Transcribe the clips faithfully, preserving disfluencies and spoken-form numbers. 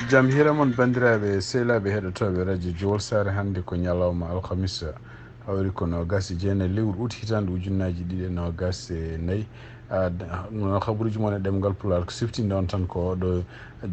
Jam hiira mon, banndiraaɓe sehilaaɓe heɗotooɓe radio Jowol Saare. Hannde ko ñalawma alhamisa, hawri ko noogaas e jeenayi lewru ut hitaande ujunnaaji ɗiɗi e noogaas e nayi. Ah, d-, no habaruuji mon e ɗemngal Pulaar ko siftinde on tan ko oɗo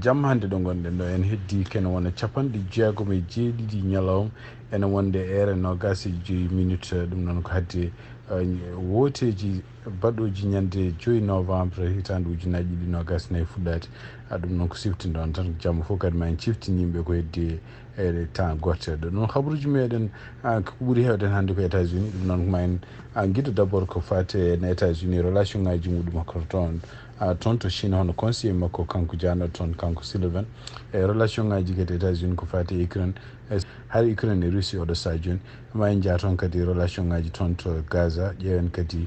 jamma hannde ɗo ngonɗen ɗo. En heddii kene wona capanɗe jeegom e jeeɗiɗi ñalawma, ene wonde heure noogaas e joyi minute, ɗum noon ko hadde, ah, wooteeji baɗooji ñande joyi novembre hitaande ujunnaaji ɗiɗi noogaas e nayi fuɗɗaade. Ah, ɗum noon ko siftinde on tan ko jamma fof kadi ma en ciftin yimɓe ko heddii e temps gooto seeɗa. Ɗum habaruuji meɗen, ah, ko ɓuri heewde hannde ko États-Unis. Ɗum noon ma en, ah, ngiɗo d'abord ko faati e États-Unis, relation ngaji muɗum ko toon, ah, toon to Chine, hono conseiller makko kanko jaanaɗo toon, kanko Sullivan. E relation ngaji kadi États-Unis ko faati e Ukraine. E hari Ukraine e Russie oɗo sahaa jooni. Ma en njah toon kadi relation ngaji toon to Gaza, ƴeewen kadi,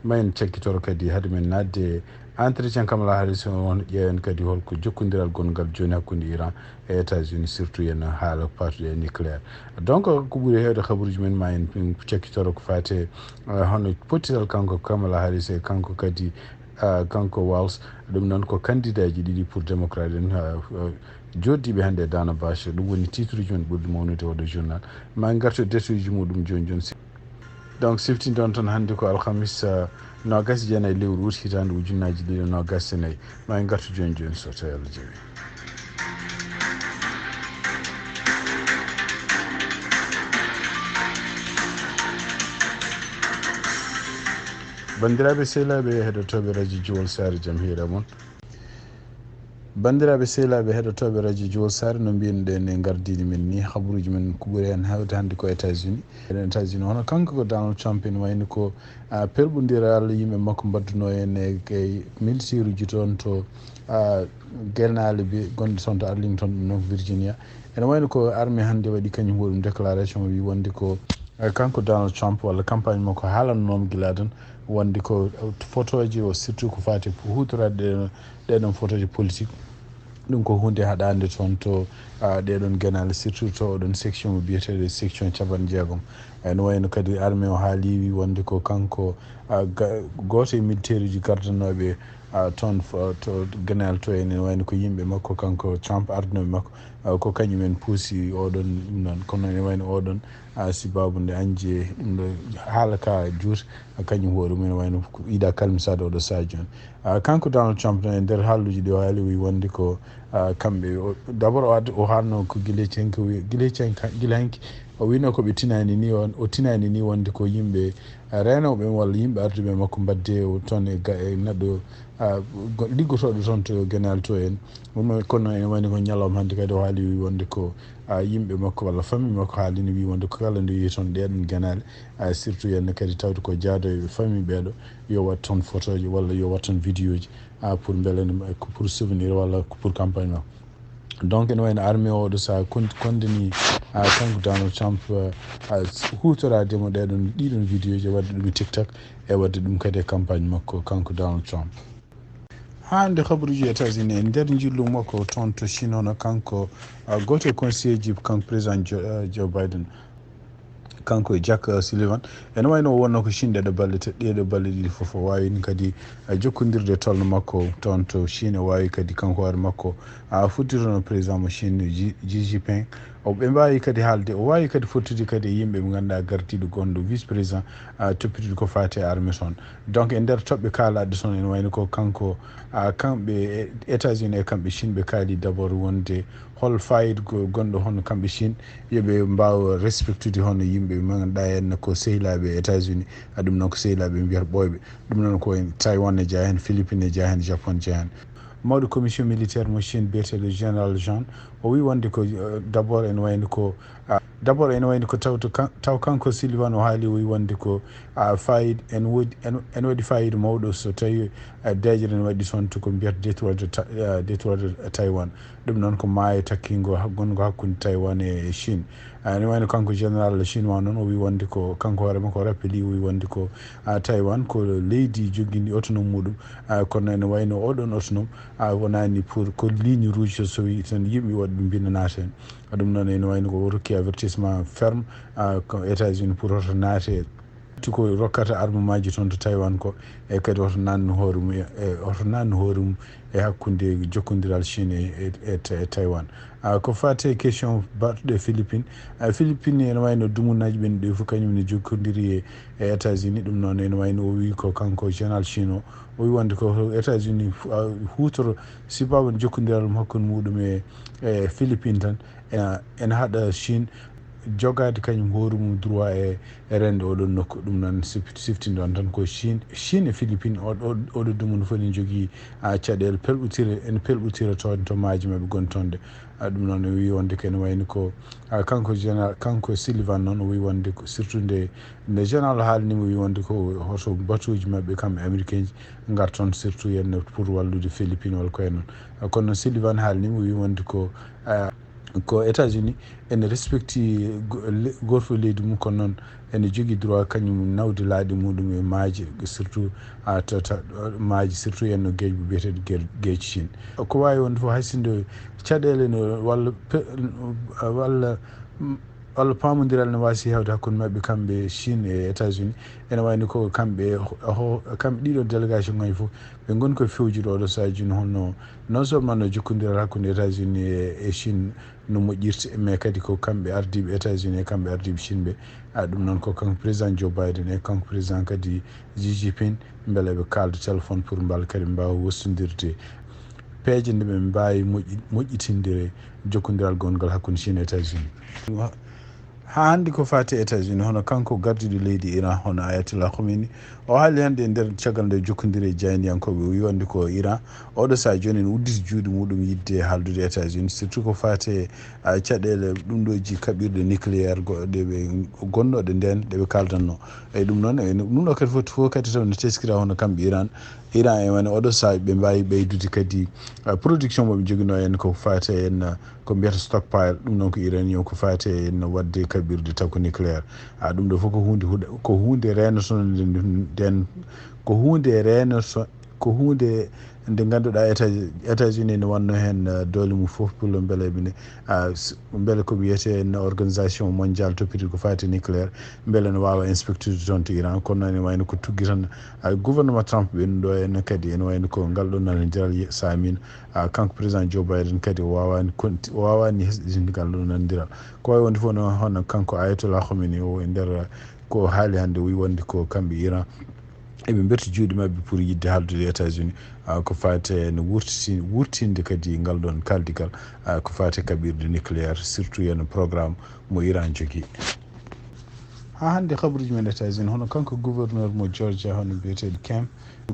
ma en cakkitoro kadi hade men naatde e entretien Kamala Harris on, ƴeewen kadi holko jokkondiral gongal jooni hakkunde Iran e États-Unis, surtout yen haala paatuɗe e nucléaire. Donc, ko ɓuri heewde habaruuji men ma en cakkitoro ko faati e, eh, hono pottital kanko Kamala Harris e kanko kadi, ah, kanko Walz. Ɗum noon ko candidat ji ɗiɗi pour démocrate en, ah, ah, joɗɗiiɓe hannde e Dana Bash. Ɗum woni titre ji men ɓurɗi mawnude e oɗo journal. Ma en ngartu e détail ji muɗum jooni jooni. Donc, siftinde on tan hannde ko alhamisa, ah, noogaas e jeenayi lewru ut hitaande ujunnaaji ɗiɗi e noogaas e nayi. Ma en ngartu jooni jooni so tawi Allah jaɓi. Banndiraaɓe sehilaaɓe heɗotooɓe radio Jowol Saare, jam hiira mon. Banndiraaɓe sehilaaɓe heɗotooɓe radio Jowol Saare, no mbiyen-ɗen e ngardiiɗi men ni, habaruuji men ko ɓuri heen heewde hannde ko États-Unis. Eɗen États-Unis, hono kanko ko Donald Trump, ene wayno ko, ah, perɓondiral yimɓe makko mbaɗduno en e, e militeeruji toon to, ah, genaale be gonɗe toon to Arlington, ɗum noon ko Virginia. Ene wayno ko armée hannde waɗi kañum hoɗum déclaration, wi wonde ko, eh, kanko Donald Trump walla campagne makko haalannooma gila adan wonde ko fotooje o, surtout ko faati e huutoraade ɗe, ɗeɗon fotooje politique. Ɗum ko huunde haɗaande toon to, ah, ɗeɗon genaale, surtout to oɗon section mo biyeteeɗo section capanɗe jeegom. Ene wayno kadi armée o haali wi wonde ko kanko, ah, ga-, gooto e militaire uji gardanooɓe, ah, toon fo-, to genaale to en, ene wayno ko yimɓe makko kanko Trump ardunooɓe makko, ah, ko kañum en puusi oɗon ɗum noon. Kono ene wayno oɗon, ah, sibabu nde añje ɗum ɗo haala ka juuta, kañum hoore mum ene wayno ko Ida Kalmisaade oɗo sahaa jooni. Ah, kanko Donald Trump noon e nder haalluuji ɗi o haali, o wi wonde ko, ah, kamɓe o, d'abord o addi, o haalno ko gila cenki, o wi gila cenki, gila hanki o wino ko ɓe tinani ni, on, o tinani ni wonde ko yimɓe, ah, reenooɓe walla yimɓe arduɓe makko mbadde o toon e ga-, e neɗɗo, ah, go-, liggotooɗo toon to genaale to en. Ɗum noon, kono ene wayno ko ñalawma hannde kadi o haali wi wonde ko, ah, yimɓe makko walla famille makko haalino wi wonde ko kala nde yehi toon ɗeɗon genaale, ah, surtout yen kadi tawde ko jaadooɓe famille ɓeeɗo, yo waɗ toon fotooji walla yo waɗ toon vidéoji, ah, pour mbele ne, ko pour souvenir walla ko pour campagne makko. Donc ene wayno armée o oɗo sahaa kon-, kondini, ah, kanko Donald Trump, ah, huutoraade mo ɗeɗon, ɗiɗon vidéoji e waɗde ɗum e TikTok e waɗde ɗum kadi e campagne makko kanko Donald Trump. Haa nde habaruuji États-Unis e nder njillu makko toon to Chine, hono kanko, ah, gooto e conseiller ji kanko président Jo-, ah, Joe Biden, kanko e Jack, ah, Sullivan. Ene wayno o wonno ko Chine ɗeɗo balɗe te-, ɗeɗo balɗe ɗiɗi fof. O waawi kadi, ah, jokkondirde tolno makko toon to Chine. O waawi kadi kanko hoore makko, ah, fudditono président mo Chine Xi, Xi Jinping. O, ɓe mbaawi kadi haalde, o waawi kadi fottude kadi e yimɓe ɓe ngannduɗaa gardiiɗo gonɗo vice président, ah, toppitiiɗo ko faati e armée toon. Donc e nder toɓɓe kaalaaɗe toon ene wayno ko kanko, ah, kamɓe e États-Unis e kamɓe Chine ɓe kaali d'abord wonde hol fayida ko gonɗo hono kamɓe Chine, yo ɓe mbaaw respectude hono yimɓe ɓe ngannduɗaa en ko sehilaaɓe e États-Unis, ah, ɗum noon ko sehilaaɓe mbiyata ɓooyɓe. Ɗum noon ko en Taiwan ne jeyaa heen, Philippines ne jeyaa heen, Japon jeyaa heen. Mawɗo commission militaire mo Chine biyeteeɗo Général Zhang, o wi wonde ko, eh, d'abord ene wayno ko, ah, d'abord ene wayno ko tawto kan-, taw kanko Sullivan o haali, o wi wonde ko, ah, fayida, en woodi, en, en waɗi fayida mawɗo so tawi, ah, deeƴere ne waɗi toon to ko mbiyata détroit de Ta-, ah, détroit de Taiwan. Ɗum noon ko maayo takkingo ha-, gongo hakkunde Taiwan e, e Chine. Ah, ene wayno kanko général chinois noon, o wi wonde ko kanko hoore makko o rappeli, o wi wonde ko, ah, Taiwan ko leydi joginɗi autonome muɗum. Ah, kono ene wayno oɗon autonome, ah, wonani pour ko ligne rouge, so wi tan yimɓe waɗi ɗum mbinda naata heen. Ah, ɗum noon ene wayno ko o rokki avertissement ferme, ah, ko États-Unis pour hoto naate Ti ko rokkata armemaaji toon to Taiwan ko, e kadi hoto naatnu hoore mum e, e hoto naatnu hoore mum e hakkunde jokkondiral Chine e, e, e, e Taiwan. Ah, ko faati e question baɗɗo e Philippines. Ah, Philippines ene wayno dumunaaji ɓen ɗo fof kañum ne jokkondiri e, e États-Unis. Ɗum noon ene wayno o wi ko kanko général Chine o, o wi wonde ko États-Unis fu-, ah, huutoro sibabu jokkondiral mum hakkunde muɗum e, e Philippines tan. Ene, ene haɗa Chine jogaade kañum hoore mum droit e, e rende oɗon nokku. Ɗum noon sif-, siftinde on tan ko Chine, Chine e Philippines, o-, o-, oɗo dumunna fof ne jogii, ah, caɗeele pelɓutire, ene pelɓutira toon to maaje maɓɓe gon toon ɗe. Ah, ɗum noon o wi wonde ko ene wayni ko, ah, kanko général, kanko Sullivan noon o wi wonde ko surtout nde, nde général haalni mo wi wonde ko hoto batuuji maɓɓe kamɓe américain ji ngar toon surtout henna pour wallude Philippines walla ko e noon. Ah, kono noon Sullivan haalni mo wi wonde ko, ah, ko États-Unis ene respecti go-, le-, gooto fof leydi mum, kono noon ene jogii droit kañum nawde laaɗe muɗum e maaje, surtout, ah, ta, ta, maaje surtout henno geej mo biyeteeɗo geej, geej Chine. Ko waawi wonde fof hay sinno caɗeele no walla pe-, walla, walla paamondiral no waasi heewde hakkunde maɓɓe kamɓe Chine e États-Unis. Ene wayni ko kamɓe ho-, ho-, kamɓe ɗiɗo délégation ngaji fof ɓe ngoni koye fewjude oɗo sahaji no, hono non seulement no jokkondiral hakkunde États-Unis e, e Chine no moƴƴirta, mais kadi ko kamɓe ardiiɓe États-Unis e kamɓe ardiiɓe Chine ɓe. Ah, ɗum noon ko kanko président Joe Biden e kanko président kadi Xi Jinping, mbele ɓe kaalda téléphone pour mbal kadi mbaawa wostondirde peeje nde ɓe mbaawi moƴƴi-, moƴƴitinde jokkondiral gonngal hakkunde Chine e États-Unis. Haa hannde ko faati e États-Unis, hono kanko gardiiɗo leydi Iran, hono Ayatollah Khomeini, o haali hannde e nder caggal nde jokkondire e jaayndiyankooɓe, o wi wonde ko Iran, oɗo sahaa jooni ene udditi juuɗe muɗum yiɗde haaldude e États-Unis, surtout ko faati e, ah, caɗeele ɗum ɗo ji kaɓirɗe nucléaire go-, ɗe ɓe gonnooɗe ndeen, ɗe ɓe kaaldanno. E ɗum noon, e ɗum ɗo kadi fof, fof kadi taw ne teskira hono kamɓe Iran, Iran e wano oɗo sahaa ɓe mbaawi ɓeydude kadi, ah, production mo ɓe joginoo en ko faati en, ah, ko mbiyata stockpile, ɗum noon ko uranium, ko faati en waɗde kaɓirde taw ko nucléaire. Ah, ɗum ɗo fof ko huunde huɗa-, ko huunde reenotonde nden, ko huunde reenoto-, ko huunde nde ngannduɗaa États-, États-Unis ne wanno heen, ah, doole mum fof pour mbele ɓe ne, ah, s-, mbele ko wiyetee en organisation mondiale toppitiri ko faati nucléaire, mbele ne waawa inspectude toon to Iran, kono noon ene wayno ko tuggi tan, ah, gouvernement Trump ɓe ɗum ɗo en kadi ene wayno ko ngal ɗo nanondiral ye-, saamino. Ah, kanko président Joe Biden kadi o waawaani konti-, o waawaani hesɗitinde ngal ɗo nanondiral. Ko wayi wonde fof noon, hono kanko Ayatollah Khomeini o e nder ko haali hannde, o wi wonde ko kamɓe Iran eɓe mberti juuɗe maɓɓe pour yiɗde haaldude e États-Unis, ah, ko faati e no wurtiti-, wurtinde kadi ngal ɗoon kaaldigal, ah, ko faati e kaɓirɗe nucléaire, surtout e no programme mo Iran jogii. Haa hannde kabaruuji men États-Unis, hono kanko gouverneur mo Georgia, hono biyeteeɗo Kemp,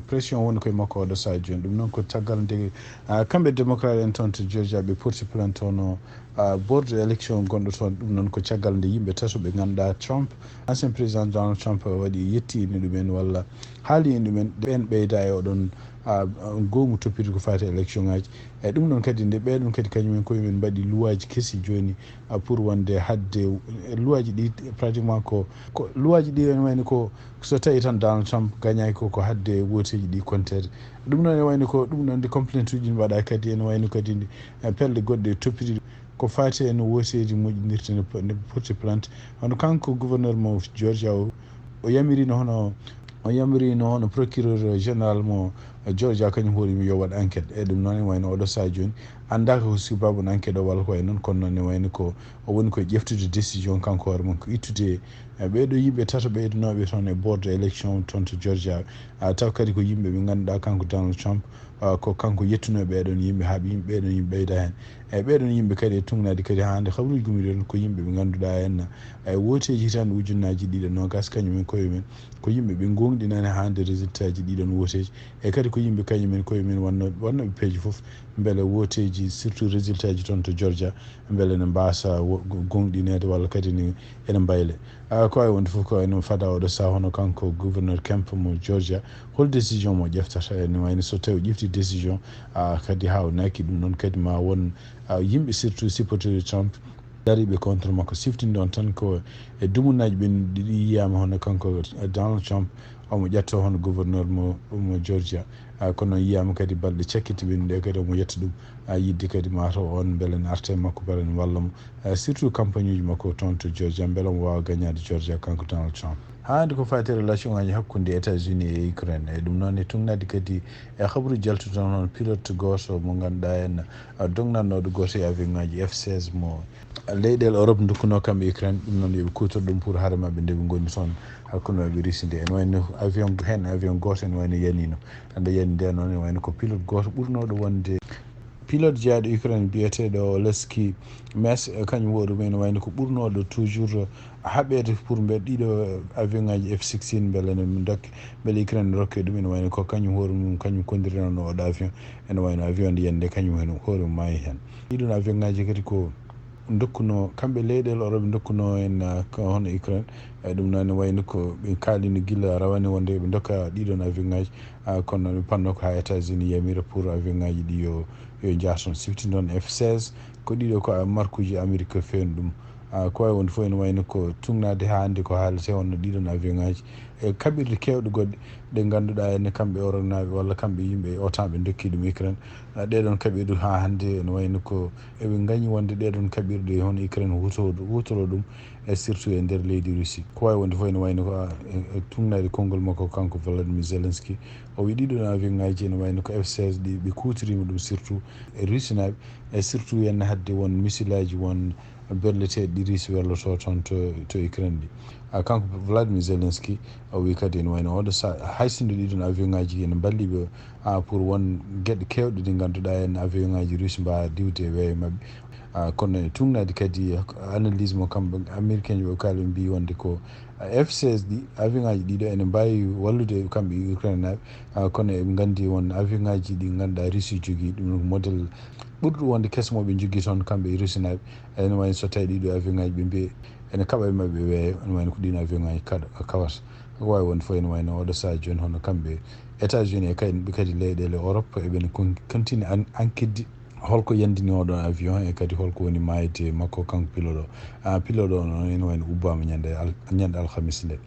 pression woni koye makko oɗo sahaa jooni. Ɗum noon ko caggal nde, ah, kamɓe démocrate en toon to Georgia ɓe porti plainte hono, ah, board élection gonɗo toon. Ɗum noon ko caggal nde yimɓe tato ɓe ngannduɗaa Trump, ancien président Donald Trump waɗi yetti ene ɗumen walla haali en ɗumen, ɓeen ɓeyda e oɗon, ah, goomu toppitde ko faati élection ngaji. E ɗum noon kadi nde ɓeɗon kadi kañumen koye men mbaɗi luwaaji kesi jooni, ah, pour wonde hadde luwaaji ɗi pratiquement ko, ko luwaaji ɗi ene wayno ko so tawi tan Donald Trump gañaaki ko, ko hadde wooteeji ɗi konteede. Ɗum noon ene wayno ko ɗum noon ndi complainte uji ne mbaɗa kadi ene wayno kadi ndi, eh, pelle goɗɗe toppitiiɗe ko faati e no wooteeji moƴƴinirta ne po-, ne porti plainte. Hono kanko gouverneur mo Georgia o, o yamirino hono, o yamirino hono procureur général mo Georgia kañum hoore mum yo waɗ enquête. E ɗum noon ene wayno oɗo sahaa jooni anndaaka ko sababu on enquête o walla ko e noon, kono noon ene wayno ko o woni koye ƴeftude décision kanko hoore mum ko ittude, eh, ɓeeɗo yimɓe tato ɓeydanooɓe toon e board élection toon to Georgia. Ah, taw kadi ko yimɓe ɓe ngannduɗaa kanko Donald Trump, ah, ko kanko yettunoo ɓeeɗon yimɓe haa ɓe yimɓe ɓeeɗon yimɓe ɓeyda heen. Eeyi, ɓeeɗon yimɓe kadi e tuugnaade kadi haa hannde kabaruuji gummiiɗi toon ko yimɓe ɓe ngannduɗaa en, e wooteeji hitaande ujunnaaji ɗiɗi e noogaas kañum en koye men ko yimɓe ɓe ngoongɗinaani haa hannde résultat ji ɗiɗon wooteeji. E kadi ko yimɓe kañum en koye men wonno-, wonnooɓe peeje fof mbele wooteeji surtout résultat ji toon to Georgia mbele ne mbaasa wo-, go-, goongɗineede walla kadi ne ene mbayle. Ah, ko wayi wonde fof ko ene fada oɗo sahaa hono kanko gouverneur Kemp mo Georgia, hol décision mo ƴeftata? Ene wayno so tawi o ƴefti décision, ah, kadi haa o naaki ɗum noon kadi ma won, ah, yimɓe surtout supporter Trump dariiɓe contre makko. Siftinde on tan ko e dumunnaaji ɓen ɗiɗi yiyaama hono kanko Donald Trump omo ƴetto hono gouverneur mo, mo Georgia. Kono yiyaama kadi balɗe cakkitiiɗe ɗe kadi omo yetta ɗum, yiɗde kadi mataw on mbele ne arta e makko, mbele ne walla mo, surtout campagne uji makko toon to Georgia, mbele omo waawa gañaade Georgia, kanko Donald Trump. Haa hannde ko faati e relation ngaji hakkunde États-Unis e Ukraine, e ɗum noon e tugnaade kadi e habru jaltuɗo noon pilote gooto mo ngannduɗaa en, dognannooɗo gooto e avion ngaji F seize mo leyɗeele Europe ndokkunoo kamɓe Ukraine, ɗum noon yo ɓe kuutor ɗum pour hare maɓɓe nde ɓe ngoni toon hakkunde maɓɓe Russie nde. Ene wayno avion, heen avion gooto ene wayno yaniino. Nde yani nde noon ene wayno ko pilote gooto ɓurnooɗo wonde, pilote jeyaaɗo Ukraine biyeteeɗo Oleski Mes, kañum woo ɗum ene wayno ko ɓurnooɗo toujours haɓeede pour mbeɗa ɗiɗo avion ngaji F sixteen mbele ne dokke, mbele Ukraine ne rokke ɗum. Ene wayno ko kañum hoore mum, kañum kondirnoo oɗo avion. Ene wayno avion nde yande kañum heen hoore mum maayi heen. Ɗiɗon avion ngaji kadi ko ndokkuno kamɓe leyɗeele Europe ndokkuno en, ah, ko hono Ukraine. E ɗum noon ne wayno ko ɓe kaalino gila rawane wonde ɓe ndokka ɗiɗon avion ngaji, ah, kono ɓe panno ko haa États-Unis yamira pour avion ngaji ɗi yo, yo njaah toon. Sifti noon F seize ko ɗiɗo ko markuji Amérique feewni ɗum. Ah, ko wawi wonde fof ene wayno ko tugnaade haa hannde ko haalete wonno ɗiɗon avion ngaji e kaɓirɗe kewɗe goɗɗe ɗe ngannduɗaa ene kamɓe Europe naaɓe walla kamɓe yimɓe OTAN ɓe ndokki ɗum Ukraine. Ah, ɗeɗon kaɓirɗe haa hannde ene wayno ko eɓe ngañi wonde ɗeɗon kaɓirɗe hono Ukraine huuto-, huutoro ɗum e surtout e nder leydi Russie. Ko wawi wonde fof ene wayno ko, ah, e, e tugnaade konngol makko kanko Volodymyr Zelensky. O wi ɗiɗon avion ngaji ene wayno ko F seize ɗi ɓe kuutorima ɗum surtout e Russie naaɓe e surtout ene hadde won missile aji won berleteeɗi ɗi Russie werlotoo toon to, to Ukraine ɗi. Ah, kanko Volodymyr Zelensky o wi kadi ene wayno oɗo sa-, hay sinno ɗiɗon avion ngaji ene mballi ɓe, ah, pour won geɗe kewɗe ɗe ngannduɗaa en avion ngaji Russie mbaawa diwde e weeyo maɓɓe. Ah, kono e tugnaade kadi analyse mo kamɓe Américain ɓe kaali ɓe mbi wonde ko, ah, F seize ɗi avion ngaji ɗiɗo ene mbaawi wallude kamɓe Ukraine naaɓe. Ah, kono eɓe nganndi won avion ngaji ɗi ngannduɗaa Russie jogii ɗum ko modèle ɓurɗo wonde keso mo ɓe njogii toon kamɓe e Russie naaɓe. Ene wayno so tawi ɗiɗo avion ngaji ɓe mbi ene kaɓa e maɓɓe weeyo, ene wayno ko ɗin avion ngaji kaɗa-, kawata. Ko wawi wonde fof ene wayno oɗo saha jooni hono kamɓe États-Unis e kay-, ɓe kadi leyɗeele Europe eɓene kon-, continue an-, ankidde holko yandini oɗon avion e kadi holko woni maayde makko kanko pilote o. Ah, pilote o noon ene wayno ubbaama ñande al-, ñande alhamis nde.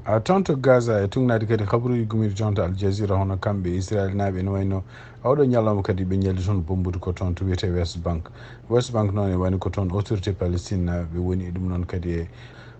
Ah, toon to Gaza e tugnaade kadi habruuji gumiiɗi toon to Al Jazeera hono kamɓe Israel naaɓe ene wayno oɗo ñalawma kadi ɓe ñalli toon bombudi ko toon to wiyetee West Bank. West Bank noon e wayno ko toon autorité Palestine naaɓe woni e ɗum noon kadi e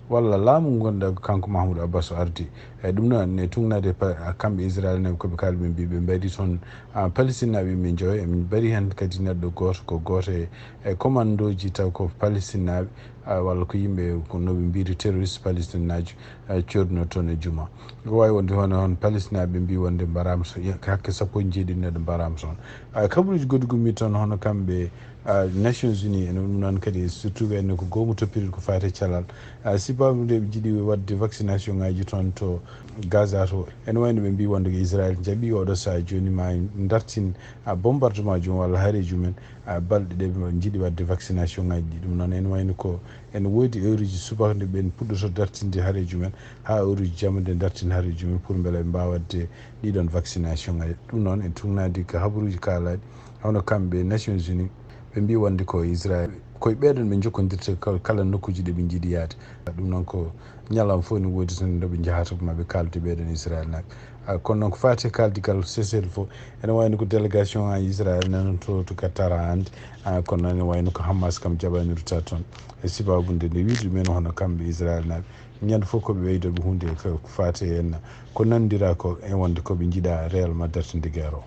walla laamu ngu ngannduɗaa ko kanko Mahmoud Abbas o ardi. E ɗum noon e tugnaade pa-, kamɓe Israel naaɓe ko ɓe kaali ɓe mbi ɓe mbaɗi toon, ah, Palestine naaɓe ɓe njoyo, eɓe mbaɗi heen kadi neɗɗo gooto ko gooto e, e commando ji taw ko Palestine naaɓe, ah, walla ko yimɓe ko no ɓe mbiyri terroriste palestine naajo, ah, coodno toon e juma. Ko wawi wonde hono hon Palestine naaɓe mbi wonde mbarama so hakke sappo e jeeɗiɗi neɗɗo mbarama toon. Ah, kabaruji goɗɗi gummi toon hono kamɓe, ah, Nations Unies ene ɗum noon kadi surtout ɓe enne ko goomu toppirɗi ko fate calal. Ah, sibabu nde ɓe jiiɗi wadde vaccination ngaji toon to Gaza to. Ene wayno ɓe mbi wonde ko Israel jaaɓi oɗo saha joni ma dartin, ah, bombardement jum walla hareji mumen, ah, balɗe ɗe ɓe jiiɗi wadde vaccination ngaji ɗi. Ɗum noon ene wayno ko ene woodi heure uji subaka nde ɓen puɗɗoto dartinde hareji mumen haa heure uji jamma nde dartin hareji mumen pour mbele ɓe mbawa wadde ɗiɗon vaccination ngaji. Ɗum noon en tugnadi ko habaruji kaalaɗi hono kamɓe Nations Unies ɓe mbi wonde ko Israel koye ɓeɗon ɓe jokkodirta kal-, kala nokkuji ɗe ɓe jiiɗi yaade. Ɗum noon ko ñalawma fof ene woodi tan ɗo ɓe njahata ko maɓe kalde ɓeɗon Israel naaɓe. Ah, kono noon ko fati e kaldigal Seychelles fof ene wayno ko délégation en Israel nana to, to Qatar hannde. Ah, kono noon ene wayno ko Hamas kam jaɓani ruttade toon. E sibabu nde nde wiide ɗumen hono kamɓe Israel naaɓe ñande fof ko ɓe ɓeydoɓe hunde ko, ko fati e henna. Ko nandira ko e wonde ko ɓe jiiɗa réellement dartinde guerre o.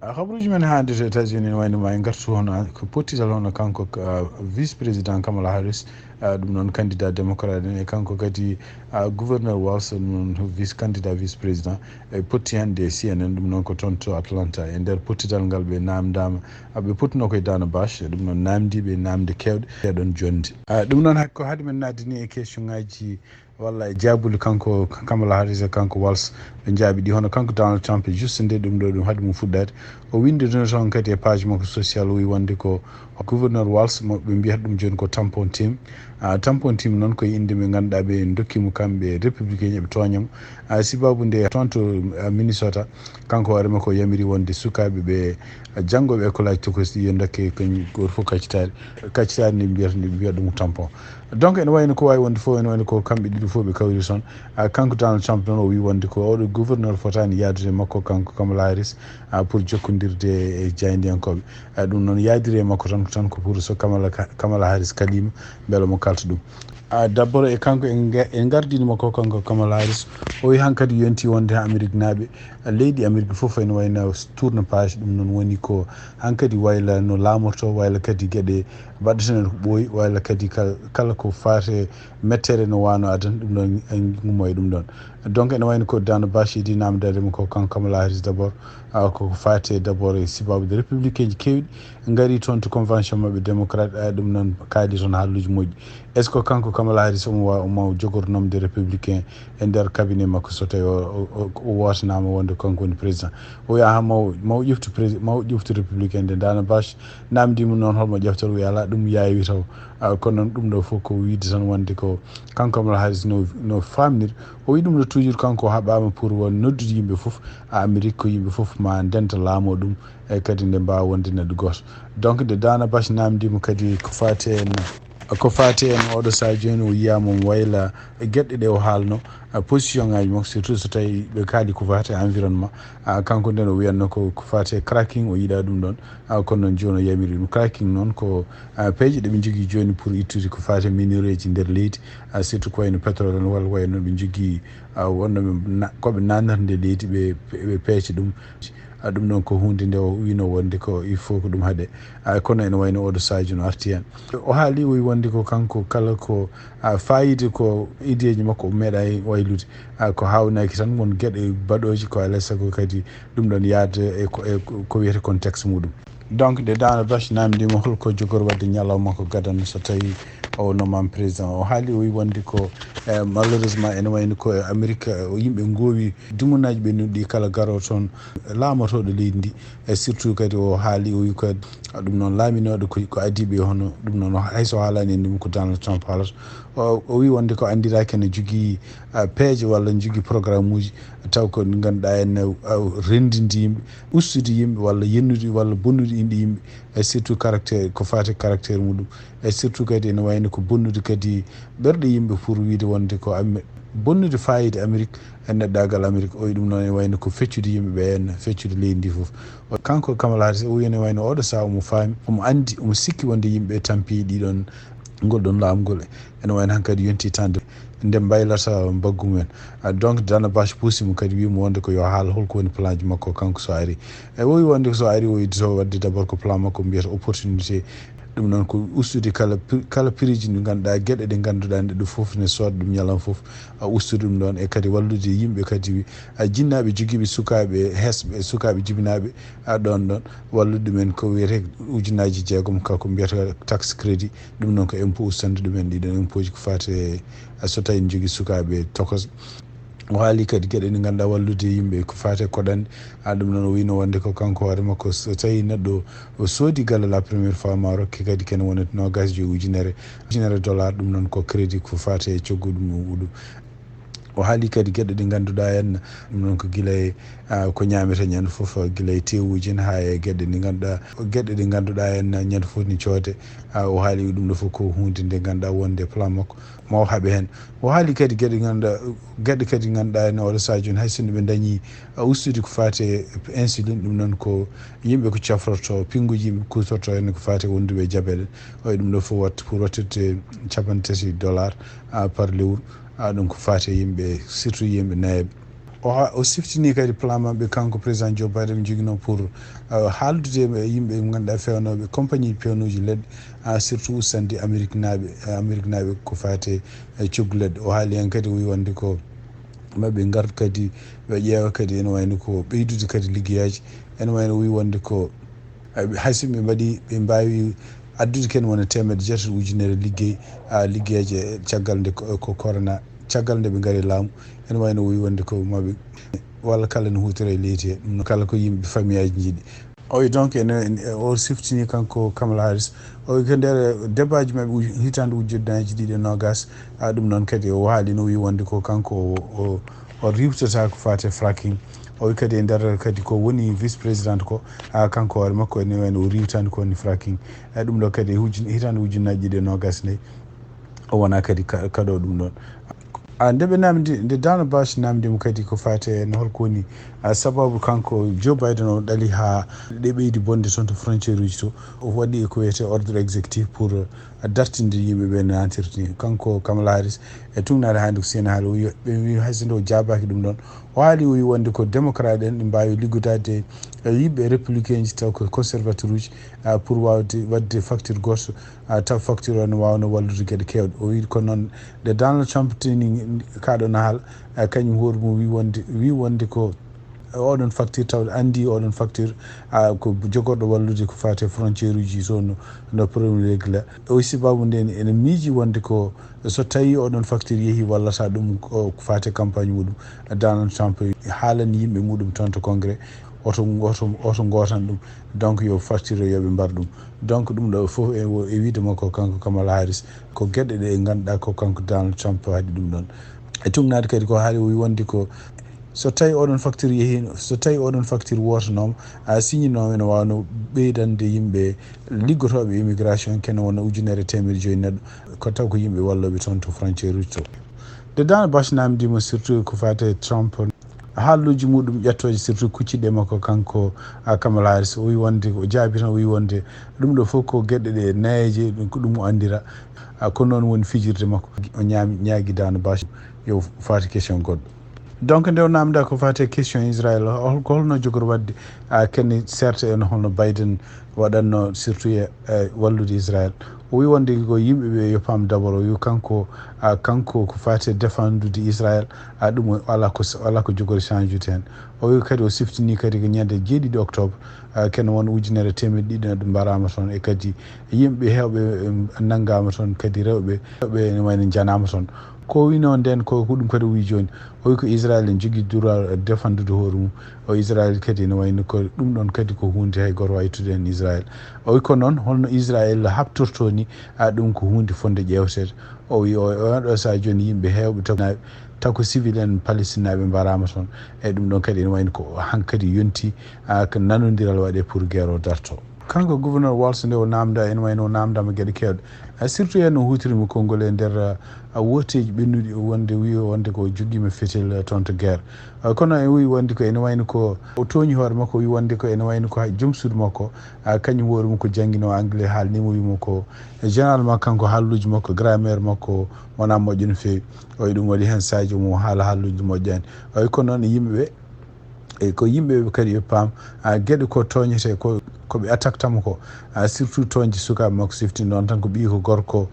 Ah, habaruji men hannde to États-Unis ene wayno ma en gartu hono ko pottital hono kanko, ah, vice président Kamala Harris, ah, ɗum noon candidat démocrate en, e kanko kadi, ah, gouverneur Walz, ɗum noon vice candidat vice président, e potti hannde e C N N, ɗum noon ko toon to Atlanta. E nder pottital ngal ɓe namdama, ah, ɓe pottuno koye Dana Bash, ɗum noon namdi ɓe namde kewɗe, ɗeɗon jonde. Ah, ɗum noon hay ko haade men nadde ni e question ngaji walla e jaabuli kanko Kamala Harris e kanko Walz ɓe jaabi ɗi hono kanko Donald Trump e juste nde ɗum ɗo ɗum haade mum fuɗɗade. O windino toon kadi e page makko social o wi wonde ko gouverneur Walz mo ɓe mbiyata ɗum jooni ko tampon team. Ah, tampon team noon koye innde ɓe ngannduɗaa ɓe ndokkimo kamɓe républicain eɓe tooñamo. Ah, sibabu nde toon to, ah, Minnesota kanko hoore makko o yamiri wonde sukaaɓe ɓe Janngo ɓe école aji tokosɗi yo dokke kañ gooto fof kaccitaari. Kaccitaari ndi mbiyata ndi mbiya ɗum tampon. Donc ene wayno ko wawi wonde fof ene wayno ko kamɓe ɗiɗo fof ɓe kawri toon. Ah, kanko Donald Trump noon o wi wonde ko oɗo gouverneur fotani yaadude e makko kanko Kamala Harris, ah, pour jokkodirde e jaayndiyankoɓe. Ah, ɗum noon yaadiri e makko tan ko tan ko pour so Kamala Ka- Kamala Harris kalima beele mo kalta ɗum. Ah, d'abord e kanko en ga- en gardini makko kanko Kamala Harris, o wi hankadi yonti wonde ha Amérique naaɓe, ah, leydi Amérique fof ene wayno tourne page. Ɗum noon woni ko hankadi wayla no laamorto, wayla kadi gueɗe baɗɗeten ko ɓooyi, walla kadi kal- kala ko faati e mettere no wano adan ɗum ɗon en gummo e ɗum ɗon. Donc ene wayno ko Dana Bash idi namdade mo ko kanko Kamala Harris d'abord, ah, ko faati d'abord e sibabude républicain ji kewɗi ngari toon to convention maɓɓe démocrate, ah, ɗum noon kaali toon haalluji moƴƴi. Est ce que kanko Kamala Harris omo wa omo jogor nomde républicain e nder cabinet makko so tawi o o- o- o wotanama wonde kanko woni président? O wiya ha maw maw ƴeftu président maw ƴeftu républicain de Dana Bash namdimo noon holmo ƴeftor, wiya ala ɗum yaawi taw. Ah, kono noon ɗum ɗo fof ko wiide tan wonde ko kanko Kamala Harris no no famnir. O wi ɗum ɗo toujours kanko haɓama pour won noddude yimɓe fof a Amérique ko yimɓe fof ma ndenta laamo ɗum e kadi nde mbawa wonde neɗɗo goto. Donc nde Dana Bash namdimo kadi ko fati en ko fati en oɗo saha joni o yiyama omo wayla gueɗɗe ɗe o haalno, ah, position ngaji makko surtout so tawi ɓe kaali ko fati e environnement. Ah, kanko nden o wiyanno ko ko fati e cracking o yiɗa ɗum ɗon. Ah, kono noon joni o yamiri ɗum cracking noon ko, ah, peeje ɗeɓe jogui joni pour ittude ko fati e minerai ji nder leydi, ah, surtout ko wayno pétrole en walla wayno ɓe jogui, ah, wonno ɓe na- koɓe nannata nde leydi ɓe ɓe peeca ɗum. Ah, ɗum ɗon ko hunde nde o wino wonde ko il faut ko ɗum haaɗe. Ah, kono ene wayno oɗo sadio no arti hen. O haali o wi wonde ko kanko kala ko, ah, fayida ko ideeji makko o meeɗa waylude. Ah, ko hawnaki tan won gueɗe baɗoji ko alay saago kadi ɗum ɗon yaade e ko e ko wiyete contexte muɗum. Donc nde Dana Bash namdima holko jogori wadde ñalawma makko gadano so tawi o nomama président, o haali o wi wonde ko, eh, malheureusement ene wayno ko e Amérique, eh, yimɓe goowi dumunaji ɓe noddi kala garo toon laamotoɗo leydi ndi. E surtout kadi o haali o wi ko ɗum noon laaminoɗo ko ko adiɓe hono ɗum noon hayso haalani en ɗum ko Donald Trump haalata. O o wi wonde ko andiraki ene jogui, ah, peeje walla ne jogui programme uji taw ko ɗi ganduɗa ene, ah, rendinde yimɓe, ustude yimɓe walla yennude walla bonnude inɗe yimɓe, e surtout caractère ko fati caractère muɗum. E surtout kadi ene wayno ko bonnude kadi ɓerɗe yimɓe pour wiide wonde ko amme bonnude fayida Amérique e neɗɗagal Amérique. O wi ɗum noon ene wayno ko feccude yimɓe ɓe en feccude leydi ndi fof. O- kanko Kamala Harris o wi ene wayno oɗo saha omo faami omo andi omo sikki wonde yimɓe tampi ɗiɗon ngol ɗon laamu ngol ene wayno hankadi yonti tande nde mbaylata mbaggu mumen. Ah, donc Dana Bash puusi mo kadi wimo wonde ko yo haal holko woni plan ji makko kanko so ari. E o wi wonde so ari o wi so wadde d'abord ko plan makko mbiyata opportunité. Ɗum noon ko ustude kala pri- kala prix ji ɗi ganduɗa gueɗe ɗe ganduɗa ɗe ɗo fof ne sooda ɗum ñalawma fof, a ustude ɗum ɗon e kadi wallude yimɓe kadi, a jinnaɓe joguiɓe sukaɓe hesɓe sukaɓe jibinaɓe, a ɗon ɗon wallude ɗumen ko wiyete ujunaji jeegom ka ko mbiyata taxe crédit. Ɗum noon ko impôt ustade ɗumen ɗiɗon impôt ji ko fati e, a so tawi ne jogui sukaɓe tokos. O haali kadi gueɗe ɗe ganduɗa wallude yimɓe ko fati e koɗanɗe. A ɗum noon o wino wonde ko kanko hoore makko so tawi neɗɗo o soodi galle la première fois ma rokke kadi kene wonata nogas joyi ujunere ujunere dollar. Ɗum noon ko crédit ko fati e coggu ɗum ɗum ɗum. O haali kadi gueɗe ɗe ganduɗa henna ɗum noon ko guila e, ah, ko ñamete ñande foof guila e tewuji en ha e gueɗe ɗe ganduɗa gueɗe ɗe ganduɗa henna ñande foof ne coode. Ah, o haali ɗum ɗo foof ko hunde nde ganduɗa wonde plan makko ma o haaɓe hen. O haali kadi gueɗe ganduɗa gueɗe kadi ganduɗa henna oɗo saha joni hay sinno ɓe dañi, ah, ustude ko fati e insuline ɗum noon ko yimɓe ko cafroto pinguji yimɓe kutorto hen ko fati e wonduɓe e jabel en. O wi ɗum ɗo foof watta pour wattirde capanɗe tati dollar, ah, par lewru. Ah, ɗum ko fati e yimɓe surtout yimɓe nayeɓe. O ha- o siftini kadi plan maɓɓe kanko président Joe Biden ɓe joguino pour, ah, haaldude e yimɓe ɓe ganduɗa fewnoɓe compagnie pewnoji leɗɗe, ah, surtout ustandi Amérique naaɓe, ah, Amérique naaɓe ko fati e coggu leɗɗe. O haali hen kadi o wi wonde ko maɓe ngarta kadi ɓe ƴeewa kadi ene wayno ko ɓeydude kadi liggeyaji. Ene wayno o wi wonde ko, ah, ɓe- hay so ɓe mbaɗi ɓe mbawi addude ken wona temedde jeetato ujunere liggey, ah, liggeyaji e caggal nde ko ko corona caggal nde ɓe gari laamu. Ene wayno o wi wonde ko maɓe walla kala ne hutora e leydi he ɗum noon kala ko yimɓe famille aji jiiɗi. O wi donc ene ene- o siftini kanko Kamala Harris o wi ko nder débat ji maɓɓe uj- hitande ujunnaji ɗiɗi e nogas. A ɗum noon kadi o haalino o wi wonde ko kanko o o- o riwtata ko fati e fracking. O wi kadi e nder kadi ko woni vice président ko, a, kanko hoore makko ene wayno o riwtani ko woni fracking. E ɗum ɗo kadi e ujun-, hitande ujunnaji ɗiɗi e nogas nayi, o wona kadi ka-, kaɗo ɗum ɗon. A, nde ɓe namdi, nde Dana Bash namdi mo kadi ko fate no holko woni, a, sababu kanko Joe Biden o ɗali ha ɗe ɓeydi bonde toon to frontière uji to. O waɗi ko wiyete ordre exécutif pour, a, dartinde yimɓe ɓe no nantirta ni. Kanko Kamala Harris e tugnaade hannde ko Sina haala, o wi, ɓe wi hay so nde o jaabaaki ɗum ɗon. O haali, o wi wonde ko démocrate en ɗi mbaawi liggodaade e yimɓe républicain ji taw ko conservateur uji, a, pour waawde waɗde facture gooto, a, taw facture o ne waawno wallude geɗe keewɗe. O wi ko noon nde Donald Trump tini kaɗo nahal, a, kañum hoore mum wi wonde, wi wonde ko oɗon facture tawde anndi oɗon facture, a, ko jogorɗo wallude ko fate frontière uji to no, no premier règle. O wi sababu nde ene miiji wonde ko so tawi oɗon facture yeehi wallata ɗum ko, ko fate campagne muɗum. Donald Trump haalani yimɓe muɗum toon to congrès, oto, oto, oto gootan ɗum. Donc yo facture yo ɓe mbar ɗum. Donc ɗum ɗo fof e, e wiide makko kanko Kamala Harris ko geɗe ɗe ngannduɗaa ko kanko Donald Trump haɗi ɗum ɗon. E tugnaade kadi ko haali o wi wonde ko so tawi oɗon facture yeehi, so tawi oɗon facture wootanooma, a, signinooma ene waawno ɓeydande yimɓe liggotooɓe immigration kene wona ujunere e teemedde joyi neɗɗo, ko taw ko yimɓe wallooɓe toon to frontière uji to. Nde Dana Bash namdima surtout ko fate Trump, haalluuji muɗum ƴettooje surtout kucciɗe makko kanko, a, Kamala Harris, o wi wonde, o jaabi tan, o wi wonde ɗum ɗo fof ko geɗe ɗe nayeeje, ɗum ko ɗum o anndira. A, ko noon woni fijirde makko. O ñaami, ñaagi Dana Bash yo fate question goɗɗo. Donc nde o namda ko fate question Israël, hol-, ko holno jogori waɗde, a, kene serte en holno Biden waɗatno surtout e, e wallude Israël. O wi wonde ko yimɓe ɓe yo paam d'abord, o wi kanko, a, kanko ko fate défendude Israël, a, ɗum o ala ko, ala ko jogori change ude heen. O wi kadi o siftini kadi ko ñande jeeɗiɗi octobre, a, kene won ujunere teemedde ɗiɗi neɗɗo mbarama toon, e kadi yimɓe heewɓe, em, nanngama toon, kadi rewɓe, rewɓe ene wayno njanama toon. Ko wino nden ko, ko ɗum kadi o wi jooni. O wi ko Israël en jogii droit défendude hoore mum. O Israël kadi ene wayno ko ɗum ɗon kadi ko huunde hay gooto waawaa ittude heen Israël. O wi ko noon holno Israël haɓtortoo ni, a, ɗum ko huunde fotnde ƴeewteede. O wi o, o ɗo sahaa jooni yimɓe heewɓe taw, taw ko civil en palestinaaɓe mbaraama toon. E ɗum ɗon kadi ene wayno ko hankadi yonti, a, ko nanondiral waɗee pour guerre o darto. Kanko gouverneur Walz nde o namda, ene wayno o namdama geɗe keewɗe. A, surtout en o huutorima konngol e nder, a, wooteeji ɓennuɗi wonde wi wonde ko jogiima fetel toon to guerre. A, kono en wi wonde ko ene wayno ko o tooñi hoore makko, wi wonde ko ene wayno ko hay joom suudu makko, a, kañum hoore mum ko janngino anglais, haalnimo wimo ko généralement kanko haalluuji makko, grammaire makko wona moƴƴo no feewi. O wi ɗum waɗi heen saaji mo haala haalluuji moƴƴaani. O wi kono noon yimɓe ɓe e ko yimɓe ɓe kadi ɓe paam, a, geɗe ko tooñete ko, ko ɓe attaque tama ko, a, surtout tooñde sukaaɓe makko sifti noon tan ko ɓiyi ko gorko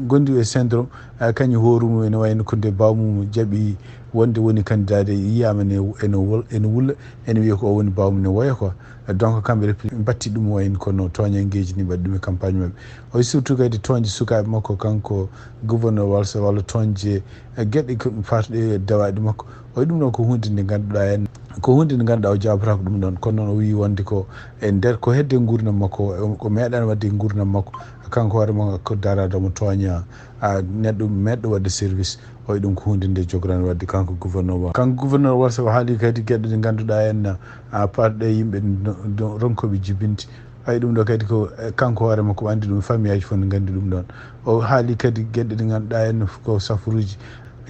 gondi e syndrome, a, kañum hoore mum ene wayno ko nde bawmum jaɓi wonde woni candidat de yiyama ne ene wol-, ene wulla, ene wiya ko o woni bawmum ne woya quoi. Donc kamɓe répli-, mbatti ɗum wayno kono tooñangeeji ni mbaɗi ɗum e campagne maɓɓe. O surtout kadi tooñde sukaaɓe makko kanko gouverneur Walz walla tooñde e geɗe ko ɗum fatuɗe e dawaaɗi makko. O wi ɗum ɗon ko huunde nde ngannduɗaa en, ko huunde nde ngannduɗaa o jaabataako ɗum ɗon. Kono noon o wi wonde ko e nder ko hedde nguurndam makko, o, o meeɗaani waɗde e nguurndam makko. Kanko hoore makko ko daraade mo tooña, a, neɗɗo meeɗɗo waɗde service. O wi ɗum ko huunde nde jogorani waɗde kanko gouverneur Walz. Kanko gouverneur Walz o haali kadi geɗe ɗe ngannduɗaa en, a, fatuɗe e yimɓe no, no ronkooɓe jibinti. Ay, ɗum ɗo kadi ko, eh, kanko hoore makko o anndi ɗum, famiyaaji fof no nganndi ɗum ɗon. O haali kadi geɗe ɗe ngannduɗaa en ko safuruuji.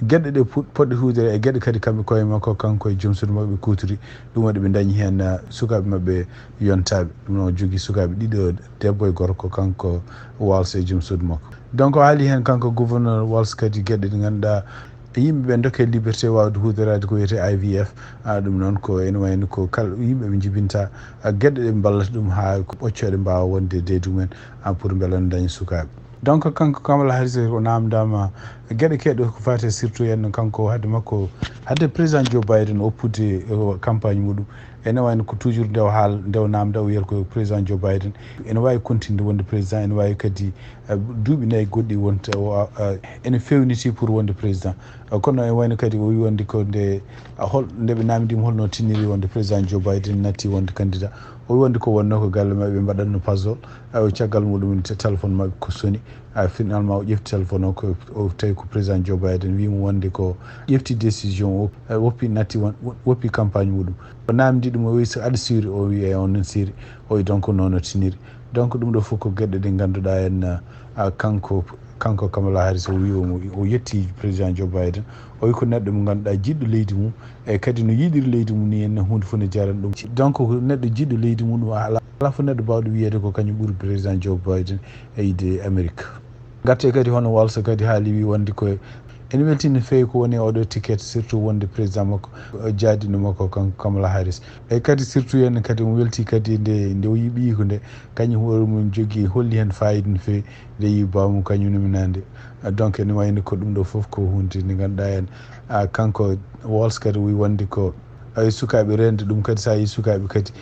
Geɗe ɗe pu-, poɗɗe huwdere e geɗe kadi kamɓe koye makko, kanko e joom suudu makko ɓe kuutiri. Ɗum waɗi ɓe ndañi heen, ah, sukaaɓe maɓɓe yontaaɓe. Ɗum noon o jogii sukaaɓe ɗiɗo, debbo e gorko, kanko Walz e joom suudu makko. Donc o haali heen kanko gouverneur Walz kadi geɗe ɗe ngannduɗaa e yimɓe ɓe dokke liberté waawde huutoraade ko wiyetee I V F. A, ɗum noon ko ene wayno ko kala yimɓe ɓe njibinta, a, geɗe ɗe mballata ɗum haa ko ɓoccooɗe mbaawa wonde e deedi mumen, a, pour mbela no daña sukaaɓe. Donc kanko Kamala Harris o naamndaama geɗe keewɗe ko faati surtout en kanko hadde makko, hadde président Joe Biden oppude, eh, campagne muɗum. Ene wayno ko toujours nde o haal, nde o naamnda o wiyata ko président Joe Biden. Ene waawi continue wonde président, ene waawi kadi, eh, duuɓi nayi goɗɗi wonta o, a, a, ene fewniti pour wonde président. Eh, kono ene wayno kadi o wi wonde ko nde, a, hol, nde ɓe naamndiimo holno tinniri wonde président Joe Biden natti wonde candidat. O wi wonde ko wonno ko galle maɓɓe ɓe mbaɗatno puzzle. Eh, o caggal muɗum te-, téléphone maɓɓe ko soni. A finalement o ƴefti téléphone o, ko o tawi ko président Joe Biden, wi mo wonde ko ƴefti décision o, eh, woppi natti won-, woppi campagne muɗum. O namdi ɗum, o wi so aɗa sûr, o wi e on non sûr, o wi donc nono tiniri. Donc ɗum ɗo fof ko geɗe ɗe ngannduɗaa en, ah, kanko, kanko Kamala Harris o wi o, o yetti président Joe Biden. O wi ko neɗɗo mo ngannduɗaa jiɗɗo leydi mum, e kadi no yiɗiri leydi mum ni, en hunde fof ne jarani ɗum. Donc ko neɗɗo jiɗɗo leydi mum ɗum ala, ala fof neɗɗo bawɗo wiyeede ko kañum ɓuri président Joe Biden e yiɗde Amérique. Gatte kadi hono Walz kadi haali wi wonde ko ene weltini no feewi ko woni e oɗo ticket, surtout wonde président makko, eh, jaadiɗo makko kanko Kamala Harris. E kadi surtout en kadi omo welti kadi nde, nde o yi ɓiyiko nde, kañum hoore mum jogii holli heen fayida no feewi, nde yi bawmum kañum nominaande. Ah, donc ene wayno ko ɗum ɗo fof ko hunde nde ngannduɗaa en, ah, kanko Walz kadi wi wonde ko ay sukaaɓe rende ɗum kadi, so a yi sukaaɓe kadi,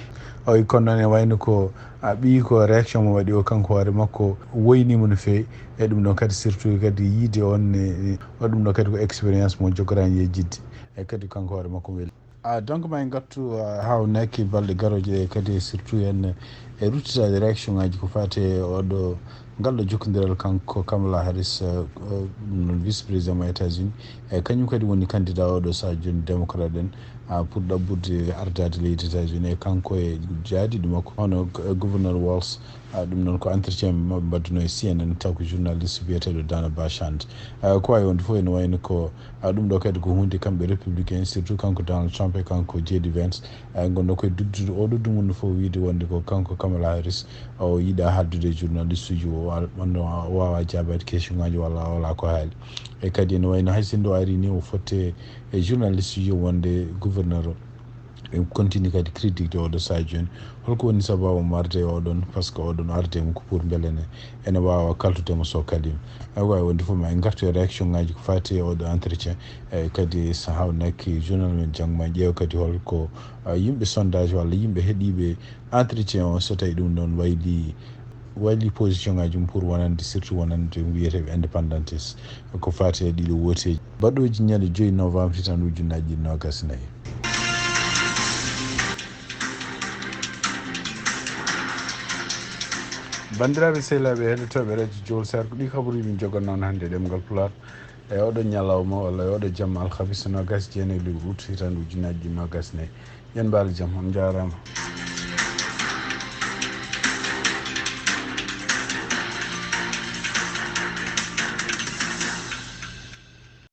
o wi kono noon e wayno ko a ɓiyi ko réaction mo waɗi o kanko hoore makko woynimo no feewi. E ɗum ɗon kadi surtout kadi yiide on e, e, o ɗum ɗo kadi ko expérience mo jogorani e jidde. E kadi kanko hoore makko weli. Ah, donc ma en ngattu, ah, haa o naaki balɗe garooje ɗe kadi surtout en e ruttitaade réaction ngaji ko faati e oɗo ngal ɗo jokkondiral kanko Kamala Harris, eh, eh, ɗum noon vice président mo États-Unis. E kañum kadi woni candidat oɗo sahaa jooni démocrate en, ah, pour ɗaɓɓude ardaade leydi États-Unis. E kanko e jaadiɗo makko hono, eh, gouverneur Walz, ah, ɗum noon ko entretien maɓɓe mbaɗduno e C N N taw ko journaliste biyeteeɗo Dana Bashand. Ah, ko wawi wonde fof ene wayno ko, ah, ɗum ɗo kadi ko hunde kamɓe républicain surtout kanko Donald Trump e kanko J D Vance. Ay, ngonno koye duddude oɗo dumunna fof wiide wonde ko kanko Kamala Harris, o yiɗa haaldude e journaliste uji, o wa-, wonno o wawa jaabaade question ngaji walla o wala ko haali. E kadi ene wayno hay sinno o ari ni o fotte e journaliste uji wonde gouverneur o. En continue kadi critique de oɗo saha jooni. Holko woni sababu mo arde e oɗon? Parce que oɗon arde mo ko pour beele ne ene wawa kaltude mo so kalima. Ay, wawi wonde fof ma en gartu e réaction ngaji ko fati e oɗo entretien. E kadi so hawnaki journal men jangma en ƴeewa kadi holko, ah, yimɓe sondage walla yimɓe heɗiiɓe entretien o, so tawi ɗum ɗon wayli, wayli position ngaji mum pour wonande, surtout wonande wiyeteeɓe indépendantiste ko faati e ɗiɗo wooteeji baɗooji ñande joyi novembre hitaande ujunnaji ɗiɗi nogas e nayi. Banndiraaɓe sehilaaɓe heɗotooɓe radio Jowol Sarko, ɗi kabaruuji min jogannoon hannde e ɗemngal Pulaar e oɗo ñalawma walla e oɗo jamma alhamis nogas e jeenayi lewru août hitaande ujunnaji ɗiɗi nogas e nayi. Yen mbaal jam, on njaaraama.